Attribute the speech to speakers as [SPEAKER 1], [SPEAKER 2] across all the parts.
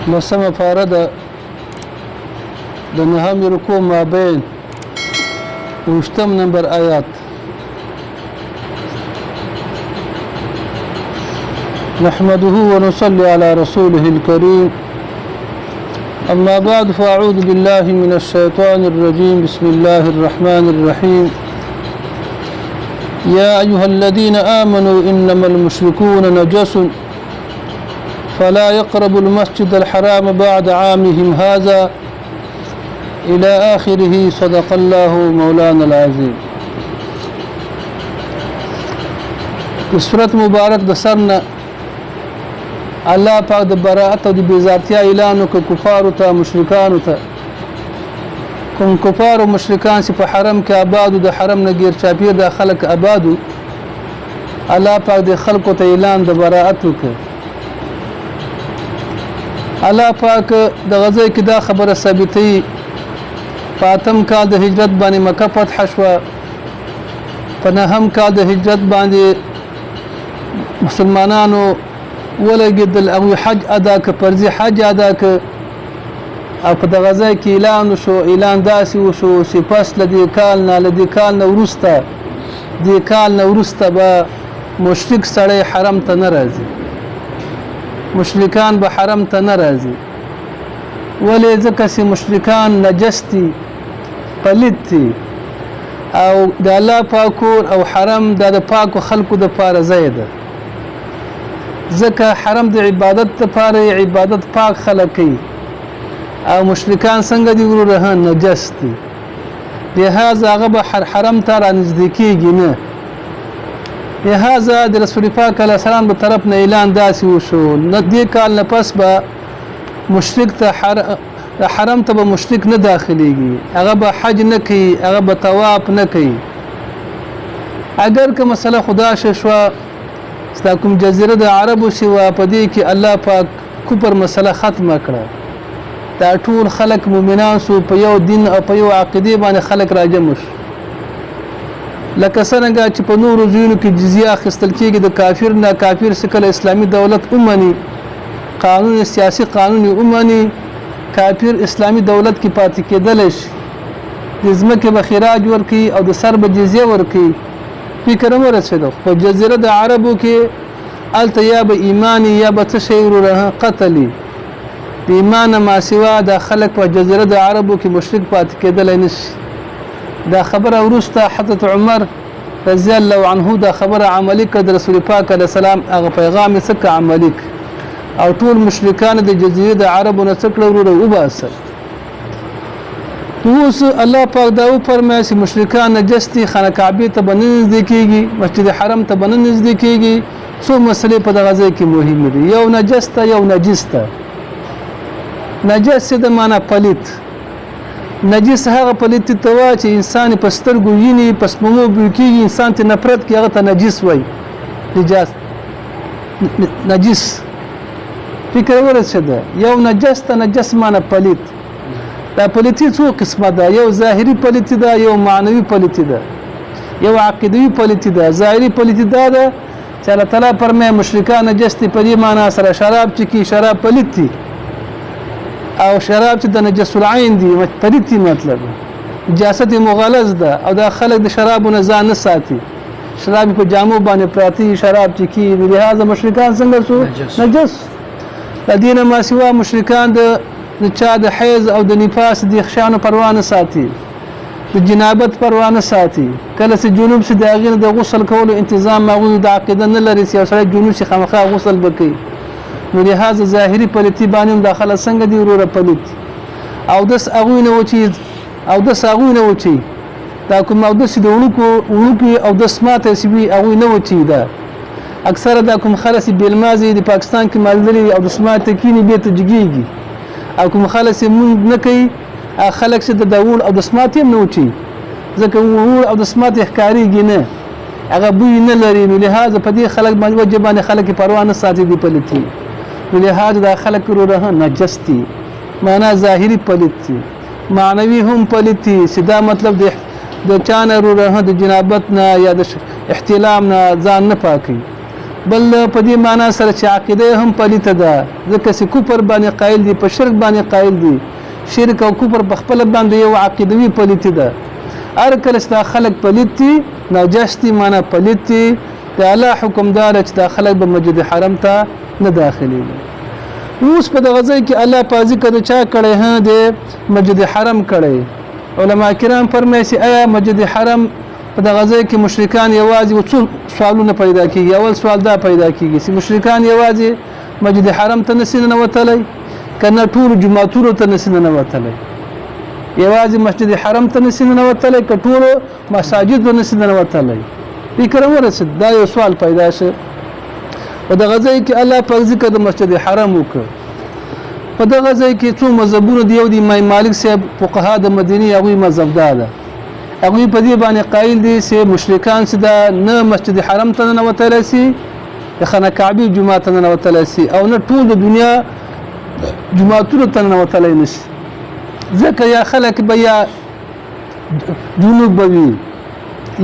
[SPEAKER 1] لسمه پاره ده د نهمې رکوع مابین ویشتم نمبر آیات. نحمده ونصلي على رسوله الكريم. أما بعد، فأعوذ بالله من الشيطان الرجيم. بسم الله الرحمن الرحيم. يا أيها الذين آمنوا إنما المشركون نجس فلا يقربوا المسجد الحرام بعد عامهم هذا إلى آخره. صدق الله مولانا العظيم. د سورت مبارک د سرنه الله پاک د براءت او د بیزارتیا اعلان وکړ کفارو ته، مشرکانو ته. کوم کفار او مشرکان چې په حرم کې آبادو، د حرم نه ګیر چاپیر د خلک آبادو، الله پاک د خلکو ته اعلان د براءت وکړ. الله پاک د غزې کې دا خبره ثابتوي. په اتم کال د هجرت باندې مکه فتح شوه، په نهم کال د هجرت باندې مسلمانانو ولګېدل، هغوی حج ادا که، فرضي حج ادا که، او په دغه ځای کې اعلان وشو. اعلان داسې وشو چې پس له دې کال نه، له دې کال نه وروسته، دې کال نه وروسته به مشرک سړی حرم ته نه راځي، مشرکان به حرم ته نه راځي. ولې؟ ځکه چې مشرکان نجس دي، پلیت دي، او د الله پاک کور او حرم دا د پاکو خلکو دپاره ځای ده. ځکه حرم د عبادت دپاره، عبادت پاک خلک کوي، او مشرکان څنګه دي وروره؟ نجس دي. لهذا هغه به حرم ته رانږدې کېږي نه. لهذا د رسول پاک علیه السلام د طرف نه اعلان داسې وشو، نه دې کال نه پس به مشرک ته حرم ته به مشرک نه داخليږي، هغه به حج نه کوي، هغه به طواف نه کوي. اگر که مسله خدا شوه، ستا کوم جزیره د عربو سوا، په دې کې الله پاک کفر مسله ختمه کړه. دا ټول خلک مؤمنان سو، په یو دین او په یو عقیدې باندې خلک راجمع شو. لکه څرنګه چې په نورو ځایونو کې جزیه اخیستل کېږي د کافر نه، کافر چې کله اسلامي دولت ومني، قانون سیاسي قانون یې ومني، کافر اسلامي دولت کې پاتې کېدلی شي، د ځمکې به خراج ورکوي او د سر به جزیه ورکوي. فکر هم ورسېده. خو جزیره د عربو کې هلته یا به ایماني یا به څه شی وروره قتلي، د ایمان ما سوا دا خلک په جزیره د عربو کې مشرک پاتې کېدلی نه شي. دا خبره وروسته حضرت عمر رضی الله عنه دا خبره عملي کړه، د رسول پاک علیه السلام هغه پیغام یې څه عملي کړ، او ټول مشرکان د جزیرې د عربو نه څه کړه وروره؟ وباسل. اوس الله پاک دا وفرمایي چې مشرکان نجس دي، خانه کعبې ته به نه نږدې کېږي، مسجد حرم ته به نه نږدې کېږي. څو مسلې په دغه ځای کې مهمې دي. یو نجس ته، یو نجس ته. نجس څه د معنا؟ پلیت. نجس هغه پلیت ته وایي چې انسان په سترګو ویني، په سپمو بوی کېږي، انسان ته نفرت کوي، هغه ته نجس وایي. نجاس، نجس، فکر ورسېده. یو نجس ته، نجس معنا پلیت. دا پلیتی څو قسمه ده؟ یو ظاهري پلیتی ده، یو معنوي پلیتی ده، یو عقیدوي پلیتی ده. ظاهري پلیتی دا ده چې الله تعالی فرمایي مشرکان نجس دي، په دې معنا سره شراب چې کی، شراب پلیت دي، او شراب چې د نجس العین دي، پلیت دي، مطلب نجاست مغلظ ده، او دا خلک د شرابو نه ځان نه ساتي، شراب په جامو باندې پراتی، شراب چې کی. لهذا مشرکان څنګه سو؟ نجس. د دې نه ما سوا مشرکان د چا د حیض او د نفاس د خشانو پروا نه ساتي، د جنابت پروا نه ساتي. کله چې جنوب شي، د هغې نه د غسل کولو انتظام هغوی د عقیده نه لري چې یو سړی جنوب شي خامخا غسل به کوي. نو لهذا ظاهري پلیتي باندې هم دا خلک څنګه دي وروره؟ پلیت. اودس هغوی نه وچي، اودس هغوی نه وچي. دا کوم اودس د وړوکو وړوکي اودس ماته چې وي، هغوی نه وچي. دا اکثره دا کوم خلک چې بېلمازي د پاکستان کې مالدري او د سماته کینی بیرته جګېږي، او کوم خلک چې مونږ نه کوي، هغه خلک چې د وړ او د سماتې هم نه وچي، ځکه وړ او د سماتې ښکارېږي نه، هغه بوی نه لري. نو لهذا په دې خلک باندې وجه باندې خلک یې پروا نه ساتي، دي پلیتي. نو لهذا دا خلک وروره نجس دي، معنا ظاهري پلیت دي، معنوي هم پلیت دي، چې دا مطلب د چا نه وروره د جنابت نه یا د احتلام نه ځان نه پاکوي. بل په دې معنا سره چې عقیده هم پلیته ده، ځکه چې کفر باندې قایل دي، په شرک باندې قایل دي. شرک او کفر په خپل باندې یو عقیدوي پلیتی ده. هر کله چې دا خلک پلیت دي، نجس دي، معنا پلیت دي، د الله حکم دا دی چې دا خلک به مسجد حرم ته نه داخلېږي. اوس په دغه ځای کې الله پاک ذکر د چا کړی؟ د مسجد حرم کړی. علما کرام فرمایي چې آیا مسجد حرم په دغه ځای کې مشرکان یوازې و؟ څو سوالونه پیدا کیږي. اول سوال دا پیدا کیږي چې مشرکان یوازې مسجد حرم ته نسی ننوتلی که نه ټولو جوماتونو ته نسی ننوتلی؟ یوازې مسجد حرم ته نسی ننوتلی که ټولو مساجدو ته نسی ننوتلی؟ فکر ورسېد، دا یو سوال پیدا شو. په دغه ځای کې الله پاک ذکر د مسجد حرم وکړ. په دغه ځای کې څو مذهبونه دي. یو د امام مالک صاحب فقها د مدینې هغوی مذهب دا ده، هغوی په دې باندې قایل دي چې مشرکان چې دا نه مسجد حرم ته ننوتلی سي، د خانه کعبې جومات ته ننوتلی سي، او نه ټول د دنیا جوماتونو ته ننوتلی نه سي، ځکه یا خلک به یا جنوب به وي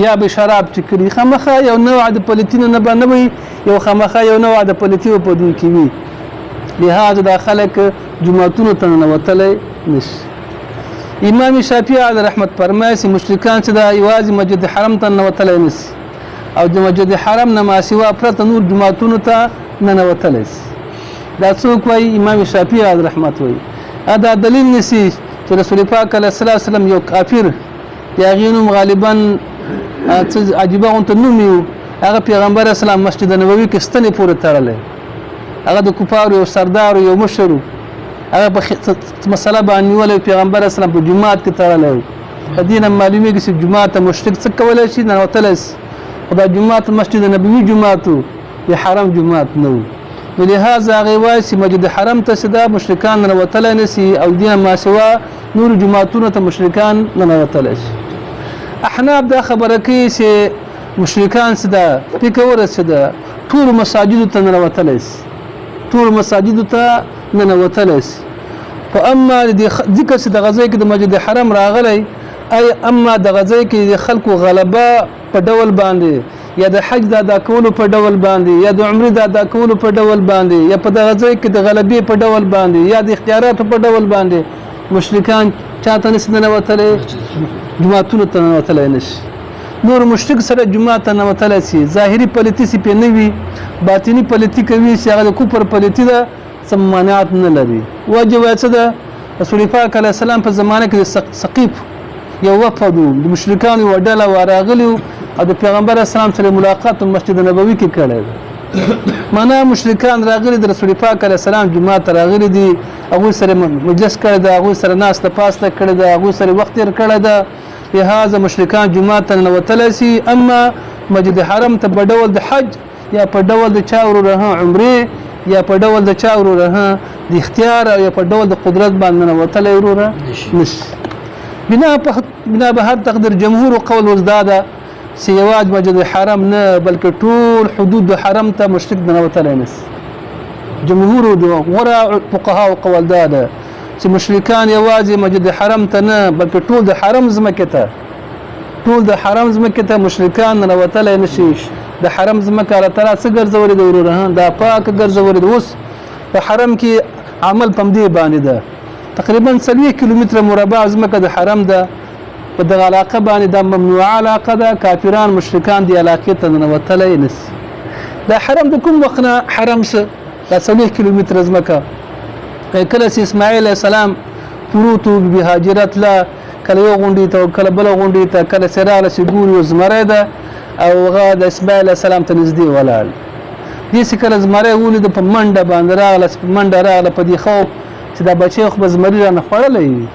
[SPEAKER 1] یا به شراب چکړي، خامخا یو نوع د پلیتي نه به نه وي، یو خامخا یو نوع د پلیتي په دوی کې وي، لهذا دا خلک جوماتونو ته ننوتلی نه شي. امام شافعي علیه رحمت فرمایي چې مشرکان چې دا یوازې مسجد حرم ته ننوتلی نه شي او د مسجد حرم نه ماسوا پرته نور جوماتونو ته ننوتلی شي. دا څوک وایي؟ امام شافعي علیه رحمت وایي. دا دلیل نیسي چې رسول پاک علیه الصلاة والسلام یو کافر د هغې نوم غالبا څه عجیبه غونته نوم یې، هغه پیغمبر اسلام مسجد نبوي کې ستنې پورې تړلی، هغه د کفارو یو سردار یو مشر، هغه په مسله باندې نیولی پیغمبر اسلام په جومات کې تړلی و. په دې نه معلومېږي چې جومات ته مشرک څه کولی شي؟ ننوتلی شي، خو دا جومات مسجد نبوي جومات و، د حرم جومات نه و. نو لهذا هغې وایي چې مسجد حرم ته چې دا مشرکان ننوتلی نه شي او دې نه ماسوا نورو جوماتونو ته مشرکان ننوتلی شي. احناف دا خبره کوي چې مشرکان چې دا فکر ورسېده ټولو مساجدو ته ننوتلی شي، ټولو مساجدو ته ننوتلی شي. خو اما د ځکه چې دغه ځای کې د مسجد حرم راغلی، ای اما دغه ځای کې د خلکو غلبه په ډول باندې یا د حج د ادا کولو په ډول باندې یا د عمرې د ادا کولو په ډول باندې یا په دغه ځای کې د غلبې په ډول باندې یا د اختیاراتو په ډول باندې مشرکان چاته نشي ننوتلی؟ جوماتونو ته ننوتلی نه شي. نور مشرک سره جومات ته ننوتلی شي، ظاهري پلیتي سي پې نه وي، باطني پلیتي کوي چې هغه د کفر پلیتي ده، څه ممانعت نه لري. وجه وایي څه ده؟ رسول پاک علیه السلام په زمانه کې د ثقیف یو وفد و، د مشرکانو یوه ډله وه، راغلي وو او د پیغمبر اسلام سره ملاقات په مسجد نبوي کې کړی دی. معنا مشرکان راغلي د رسول پاک علیه السلام جومات ته راغلي دي، هغوی سره مجلس کړی دی، هغوی سره ناسته پاسته کړې ده، هغوی سره وخت تېر کړی ده، لهذا مشرکان جومات ته ننوتلی شي. اما مسجد حرم ته په ډول د حج یا په ډول د چا وروره عمرې یا په ډول د چا وروره د اختیار او یا په ډول د قدرت باندې ننوتلی وروره نشي. بنا به هر تقدیر جمهور قول اوس دا ده چې یوازې مسجد حرم نه بلکې ټول حدود د حرم ته مشرک ننوتلی نه شي. جمهور د غوره فقهاو قول دا ده چې مشرکان یوازې مسجد حرم ته نه بلکې ټول د حرم ځمکې ته، ټول د حرم ځمکې ته مشرکان ننوتلی نه شي. د حرم ځمکه الله تعالی څه ګرځولې ده وروره؟ دا پاکه ګرځولې ده. اوس په حرم کې عمل په همدې باندې ده. تقریبا 40 کیلومتره مربع ځمکه د حرم ده. په دغه علاقه باندې دا ممنوعه علاقه ده، کافران مشرکان دې علاقې ته ننوتلی نه شي. دا حرم د کوم وخت نه حرم شه؟ دا 40 کیلومتره ځمکه کله چې اسماعیل علیه السلام پروت و، بي هاجره تله، کله یو غونډې ته او کله بله غونډې ته، کله چې راغله چې ګوري یو زمری ده او هغه د اسماعیل علیه السلام ته نږدې ولاړ. دې چې کله زمری ولید په منډه باندې راغله، چې په منډه راغله په دې خوف چې دا بچی خو به زمري رانه خوړلی وي.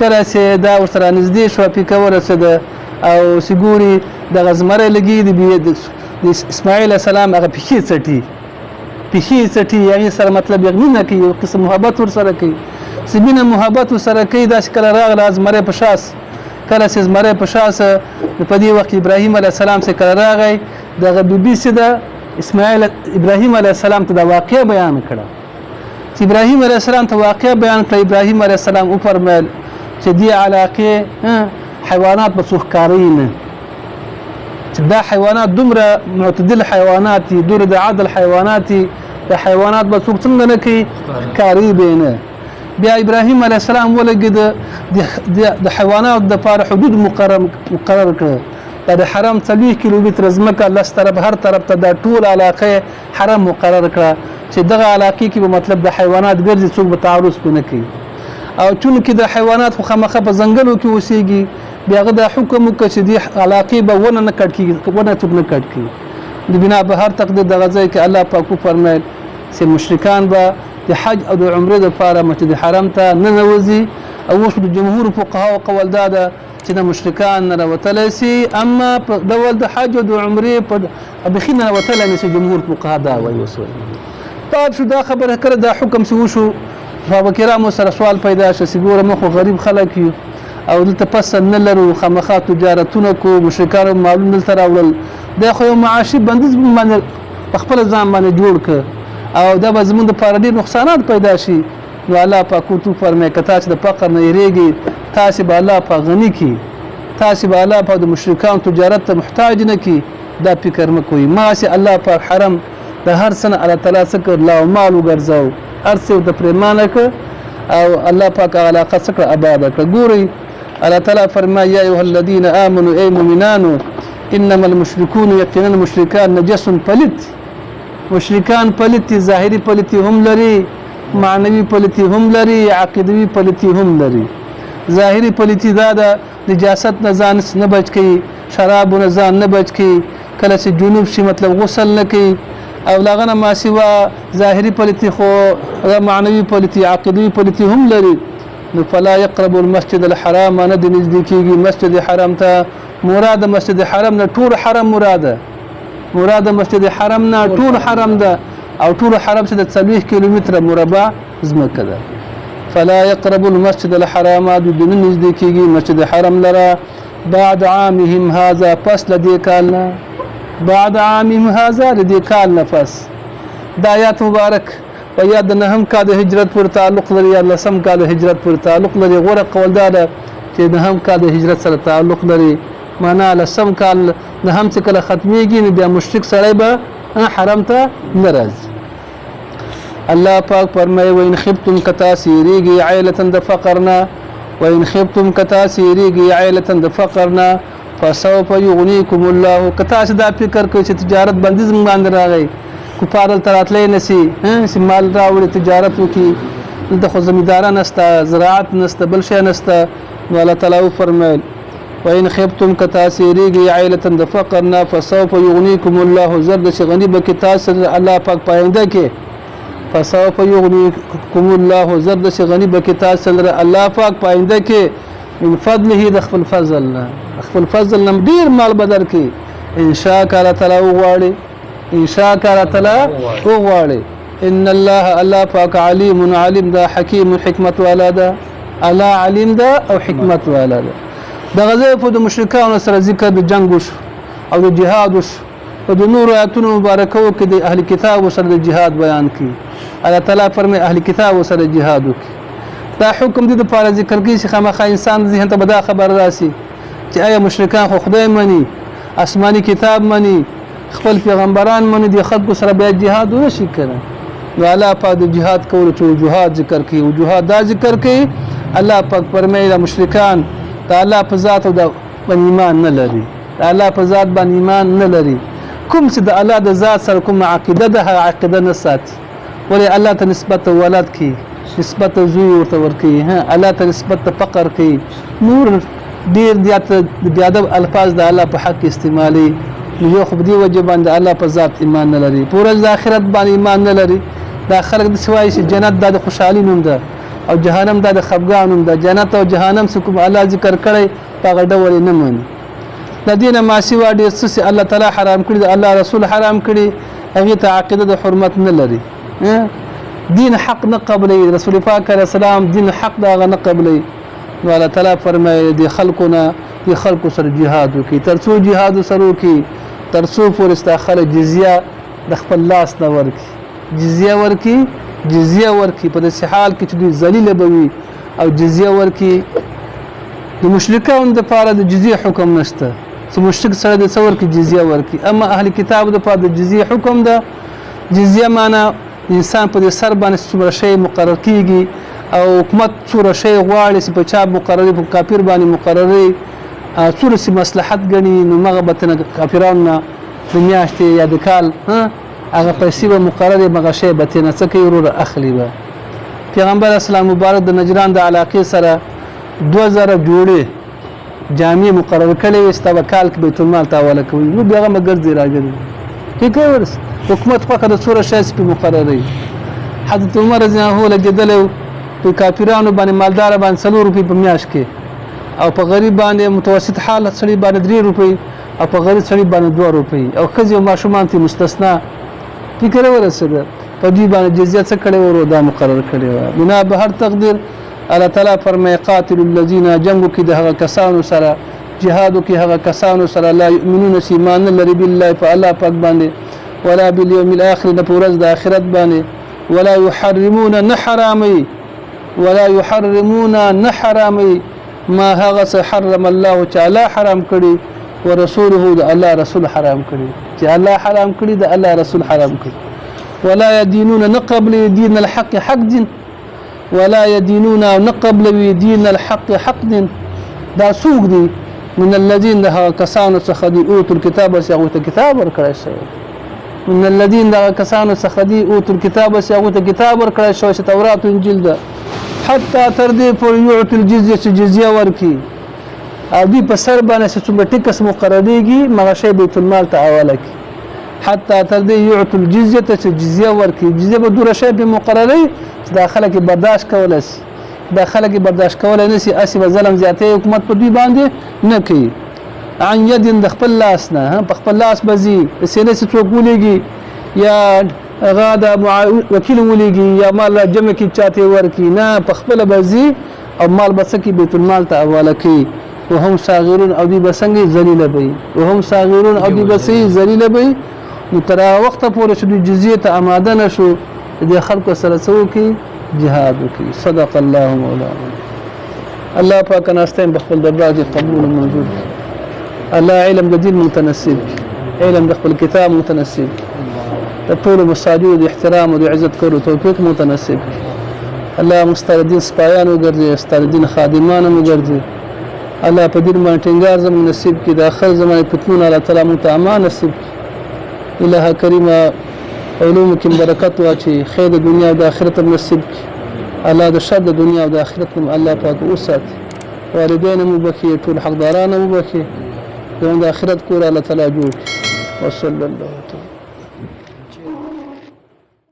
[SPEAKER 1] کله چې دا ورته رانږدې شوه، پیکه ورسېده او چې ګوري دغه زمری لګېږي د اسماعیل علیه السلام هغه پښې څټي، پښې څټي، هغې سره مطلب یې مینه کوي، یو قسم محبت ورسره کوي. چې مینه محبت ورسره کوي، داسې کله راغله زمری په شا سه. کله چې زمری په شا سه، نو په دې وخت کې ابراهیم علیه السلام چې کله راغی، دغه بیبي چې ده اسماعیل ابراهیم علیه السلام ته دا واقعه بیان کړه. چې ابراهیم علیه السلام ته واقعه بیان کړه، ابراهیم علیه السلام وفرمایل چې دې علاقې حیوانات به څوک ښکاروي نه، چې دا حیوانات دومره معتدل حیوانات دي، دومره د عدل حیوانات دي، د حیوانات به څوک څنګه نه کوي، ښکاري به یې نه. بیا ابراهیم علیه السلام ولګېده، د حیواناتو دپاره حدود مقرر کړه. دا د حرم 40 کیلومتره ځمکه لس طرف هر طرف ته دا ټول علاقه حرم مقرر کړه چې دغه علاقې کې به مطلب د حیوانات ګرځي، څوک به تعرض پرې نه کوي. او چونکې د حیوانات خو خامخا په ځنګلو کې اوسېږي، بیا هغه دا حکم وکړ چې دې علاقې به ونه نه کټ کېږي، ونه څوک نه کټ کېږي. د بنا په هر تقدیر دغه ځای کې الله پاک وفرمیل چې مشرکان به د حج او د عمرې دپاره مسجد حرم ته ننوځي. او اوس د جمهور فقهاو قول دا ده چې د مشرکان نه راوتلی سي، اما په ډول د حج او د عمرې په بیخي نه راوتلی نه سي، جمهور فقها دا وایي. اوس وایي طيب شو دا خبره کړه، دا حکم څه وشو، صحابه کرامو سره سوال پیدا شو چې ګوره موږ خو غریب خلک یو او دلته فصل نه لرو، خامخا تجارتونه کوو، مشرکانو مالونه دلته راوړل، دا خو یو معاشي بندیز باندې په خپل ځان باندې جوړ کړ او دا به زموږ دپاره ډېر نقصانات پیدا شي. نو الله پاک ورته وفرمایل که تاسې د فقر نه یېرېږئ، تاسې به الله پاک غني کړي، تاسې به الله پاک د مشرکانو تجارت ته محتاج نه کړي، دا فکر مه کوئ. ماسې الله پاک حرم د هر څه نه الله تعالی څه کړ، لا مال وګرځاو، هر څه ورته پرېمانه کړ او الله پاک هغه علاقه څه کړه، آباده کړه. ګورئ الله تعالی فرمایي یا ایها الذین آمنو، ای مؤمنانو، انما المشرکون یقینا مشرکان نجس پلیت، مشرکان پلیت دي، ظاهري پلیتي هم لري، معنوي پلیتي هم لري، عقیدوي پلیتي هم لري. ظاهري پلیتي دا ده نجاست نه ځان نه بچ کوي، شرابو نه ځان نه بچ کوي، کله چې جنوب شي مطلب غسل نه کوي، او له هغه نه ماسوا ظاهري پلیتي خو هغه معنوي پلیتي عقیدوي پلیتي هم لري. نو فلا یقرب المسجد الحرام، نه دې نږدې کېږي مسجد حرم ته. مراد مسجد حرم نه ټول حرم مراد، مراد مسجد حرم نه ټول حرم ده، او ټول حرم چې د 40 کیلومتره مربع ځمکه ده. فلا يقرب المسجد الحرام، دوی نه نږدې کېږي مسجد حرم لره بعد عامهم هذا، پس له دې کال نه، بعد عامهم هذا، له دې کال نه پس. دا آیات مبارک په یا د نهم کال د هجرت پورې تعلق لري یا لسم کال د هجرت پورې تعلق لري. غوره قول دا ده چې نهم کال د هجرت سره تعلق لري، معنا لسم کال نهم چې کله ختمېږي نو بیا مشرک سړی به حرم ته نه راځي. الله پاک فرمایي وإن خفتم که تاسې یېرېږئ عیلة د فقر نه، وإن خفتم که تاسې یېرېږئ عیلة د فقر نه، فسوف یغنیکم الله. که تاسې دا فکر کوئ چې تجارت بندیز موږ باندې راغی، کفار دلته راتلی نه سي چې مال راوړي تجارت وکړي، دلته خو زمینداره نشته، زراعت نشته، بل شی نشته. نو الله تعالی وفرمیل وإن خفتم که تاسې یېرېږئ عیلة د فقر نه، فسوف یغنیکم الله، زر ده چې غني به کړي تاسې الله پاک په آینده کې. فسوف یغنیکم الله، زر ده چې غني به کړي تاسې لره الله پاک په آینده کې من فضله، د خپل فضل نه، د خپل فضل نه ډېر مال به درکړي. ان شاء که الله تعالی وغواړي، ان شاء که الله تعالی وغواړي. ان الله، الله پاک علیم علیم ده، حکیم حکمت والا ده، الله علیم ده او حکمت والا ده. دغه ځای په د مشرکانو سره ذکر د جنګ وشو او د جهاد وشو. په د نورو آیاتونو مبارکو کې د اهل کتابو سره د جهاد بیان کړي. الله تعالی فرمایي اهل کتابو سره جهاد وکړي. دا حکم دې دپاره ذکر کوي چې خامخا انسان ذهن ته به دا خبره راسي چې آیا مشرکان خو خدای مني، آسماني کتاب مني، خپل پیغمبران مني، د خلکو سره باید جهاد ونه شي که نه؟ نو الله پاک د جهاد کولو چې وجوهات ذکر کوي، وجوهات دا ذکر کوي. الله پاک فرمایي دا مشرکان د الله په ذات او د باندې ایمان نه لري، د الله په ذات باندې ایمان نه لري، کوم چې د الله د ذات سره کومه عقیده ده هغه عقیده نه ساتي. ولې الله ته نسبت ولد کوي، نسبت زوی ورته ورکوي، الله ته نسبت فقر کوي، نور ډېر زیات د بې ادب الفاظ د الله په حق استعمالوي. نو یو خو په دې وجه باندې الله په ذات ایمان نه لري، په ورځ د آخرت باندې ایمان نه لري. دا خلک داسې وایي چې جنت دا د خوشحالي نوم ده او جهنم دا د خفګان نوم ده. جنت او جهنم څه کوم الله ذکر کړی په هغه ډول یې نه مني. د دې نه ماسوا ډېر څه چې الله تعالی حرام کړي، د الله رسول حرام کړي، هغې ته عقیده د حرمت نه لري، دین حق نه قبلوي، رسول پاک علیه السلام دین حق د هغه نه قبلوي. نو الله تعالی فرمایي د خلکو نه، د خلکو سره جهاد وکړي، تر څو جهاد سره وکړي، تر څو پورې ستا خلک جزیه د خپل لاس نه ورکړي، جزیه ورکړي، جزیه ورکړي په داسې حال کې چې دوی ذلیله به وي او جزیه ورکړي. د مشرکانو دپاره د جزیې حکم نشته. چې مشرک سره د څه ورکړي؟ جزیه ورکړي. اما اهل کتاب د پاره د جزیې حکم ده. جزیه معنا انسان په دې سر باندې څومره شی مقرر کیږي او حکومت څومره شی غواړي چې په چا مقرري، په کافر باندې مقرري، څومره چې مصلحت ګڼي، نو مغه به ترنه کافرانو نه د میاشتې یا د کال هغه پیسې به مقررې، مغه شی به ترنه څه کوي وروره؟ اخلي به. پیغمبر اسلام مبارک د نجران د علاقې سره 2000 جوړې جامې مقرر کړې وې چې دا به کال کې بیت المال ته حواله کوي، نو بیا هغه ګرځي راګرځي. ټیک ورس حکومت خوښه د څوره شی چې پرې مقرروي. حضرت عمر رضی الله عنه لګېدلی و په کافرانو باندې، مالدار باندې 4 روپۍ په میاشت کې، او په غریب باندې متوسط حال سړي باندې 3 روپۍ، او په غریب سړي باندې 2 روپۍ، او ښځې او ماشومان ته مستثنا. فکر ورسېده په دوی باندې جزیه څه کړې ورو دا مقرر کړې وه. بنا به هر تقدیر الله تعالی فرمایي قاتل الذین، جنګ وکړي د هغه کسانو سره، جهاد وکړي هغه کسانو سره، لا یؤمنون چې ایمان نه لري بالله په الله پاک باندې، ولا بالیوم الاخر نه په ورځ د آخرت باندې، ولا یحرمون نه حراموي، ولا یحرمون نه حراموي ما هغه څه حرم الله چې الله حرام کړي، ورسوله د الله رسول حرام کړي، چې الله حرام کړي د الله رسول حرام کړي، ولا يدينون نه قبلوي دين الحق حق دين، ولا يدينون نه قبلوي دين الحق حق دين. دا څوک دي؟ من الذين د هغه کسانو څخه دي اوتو الکتاب چې هغوی ته کتاب ورکړی شوی، من الذين د هغه کسانو څخه دي اوتو الکتاب چې هغوی ته کتاب ورکړی شوی چې تورات او انجیل ده، حتی تر دې پورې یعطي الجزیه چې جزیه ورکړي، او دوی په سر باندې چې څومره ټیکس مقررېږي مغه شی بیت المال ته حواله کړي، حتی تر دې یعطي الجزیه ته چې جزیه ورکړي. جزیه به دومره شی پرې مقرروي چې دا خلک یې برداشت کولی شي، دا خلک یې برداشت کولی نه شي، هسې به ظلم زیاتی حکومت په دوی باندې نه کوي. عن ید د خپل لاس نه، په خپل لاس به ځي، داسې نه چې څوک ولېږي یا هغه د وکیل ولېږي یا مال را جمع کړي چاته یې ورکړي، نه، په خپله به ځي او مال به څه کړي؟ بیت المال ته حواله کوي. وهم صاغرون او دوی به څنګه ذلیله به وي، وهم صاغرون او دوی به څه ذلیله به وي. نو تر هغه وخته پورې چې دوی جزیې ته اماده نه شو، د دې خلکو سره څه وکړي؟ جهاد وکړي. صدق الله مولانا. الله پاک ناستین په خپل دربار کې قبول او منظور کړي. الله علم د دین مونږ ته نصیب کړي، علم د خپل کتاب مونږ ته نصیب کړي، د ټولو مساجدو د احترام او د عزت کولو توفیق مونږ ته نصیب کړي. الله موږ ستا د دین سپایان وګرځي، ستا د دین خادمان هم وګرځي. الله په دین باندې ټینګار زموږ نصیب کړي، د آخر زمانې فتنونه الله تعالی موږ ته امان نصیب کړي. الہ کریمه علومو کې برکت واچي، خیر د دنیا او د آخرت هم نصیب کړي. الله د شر د دنیا او د آخرت هم الله پاک وساتي. والدین مو وبخښي، ټول حقداران مو وبخښي، زموږ د آخرت کور الله تعالی جوړ کړي. وصلی الله تعالی.